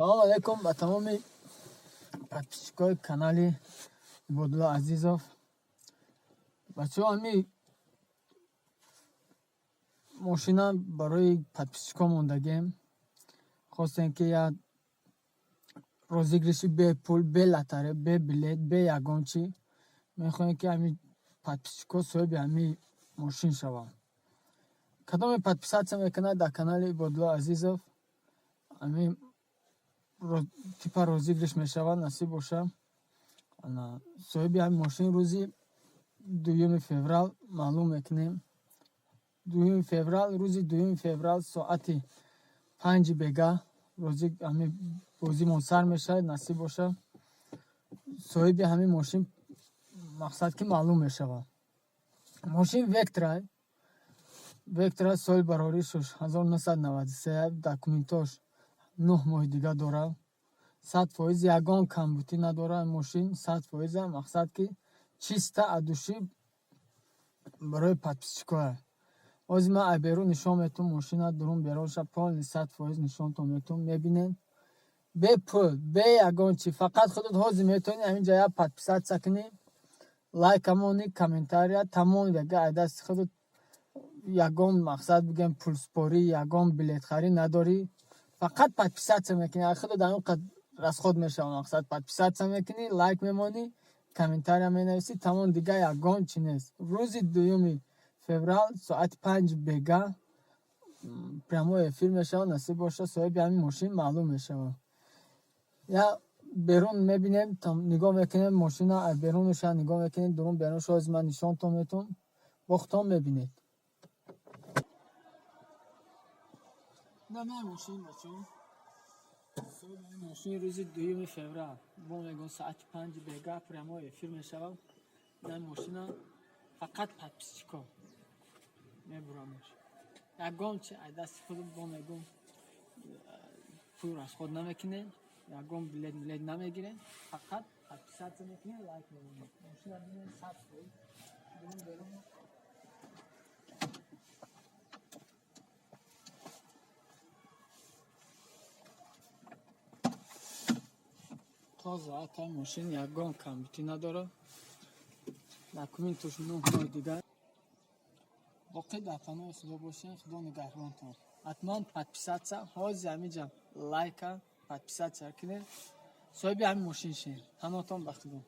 Салом алейкум ба тамоми подписчикои канали Ибодулло Азизов. Бачаҳо, ҳами мошина барои подписчикҳо мондагем. Хостем, ки як розыгрыши бепул, бе лотерея, бе билет, бе ягон чӣ. Мехоҳем, ки ҳами подписчикҳо соҳиби ҳами мошин шаванд. Кадоме подписаться мекунад дар канали Ибодулло Азизов, ҳами типа розыгрыш мешавад, насиб боша. Соҳиби ҳами мошин рӯзи 2 феврал маълум мекунем. 2 феврал, рӯзи 2 феврал соати 5-и бега ҳами бозимон сар мешавад, насиб боша. Соҳиби ҳамин мошин мақсад ки маълум мешавад. Мошин Вектра, Вектра, соли бароришуш 1993, документош 9 моҳи дига дорад. 100%, ягон камбутӣ надорад мошин, 100%. Мақсад ки чисто от души барои подписчикое. Ҳозир ман аз берун нишон метавам мошина, дурун берунша полный 100% нишонтон метавам, мебинед. Бепул, бе ягон чӣ, фақат худат ҳозир метавонӣ ҳаминҷа як подписаться кунӣ, лайка монӣ, комментария, тамом. Дига аз дасти худат ягон, мақсад бигӯем, пулспорӣ, ягон билетхарӣ надорӣ. Фақат подписаться мекунӣ, аз худат ҳамин қадр расход мешавад. Мақсад, подписаться мекунӣ, лайк мемонӣ, комментария менависӣ, тамом, дига ягон чӣ нест. Рӯзи 2 феврал соати 5 бега прямой эфир мешавад, насиб боша, соҳиби ҳамин мошин маълум мешавад. Я берун мебинем, нигоҳ мекунем мошина, аз берунуша нигоҳ мекунем, дурун берунша ҳозир ман нишонтон метавам, бо худтон мебинед. Наме мошин, бачаҳо. Мошин рӯзи 2 феврал, бо мегӯям, соати 5-и бега прямой эфир мешавад. Ин мошина фақат подписчикҳо мебурамаш. Ягон чи аз дасти худ, бо мегӯм, пул расход намекунем, ягон билет милет намегирем, фақат подписаться мекунем, лайк мемонем. Мошина бинем, 100%, дурун берун тоза. Ҳатто мошин ягон камбутӣ надорад. Документош 9 моҳи дигар. Боқӣ дар паноҳи Худо бошед, Худо нигаҳбонтон. Ҳатман подписаться, ҳозир ҳаминҷа лайка, подписаться кунед, соҳиби ҳамин мошин шед. Паноҳтон ба Худо.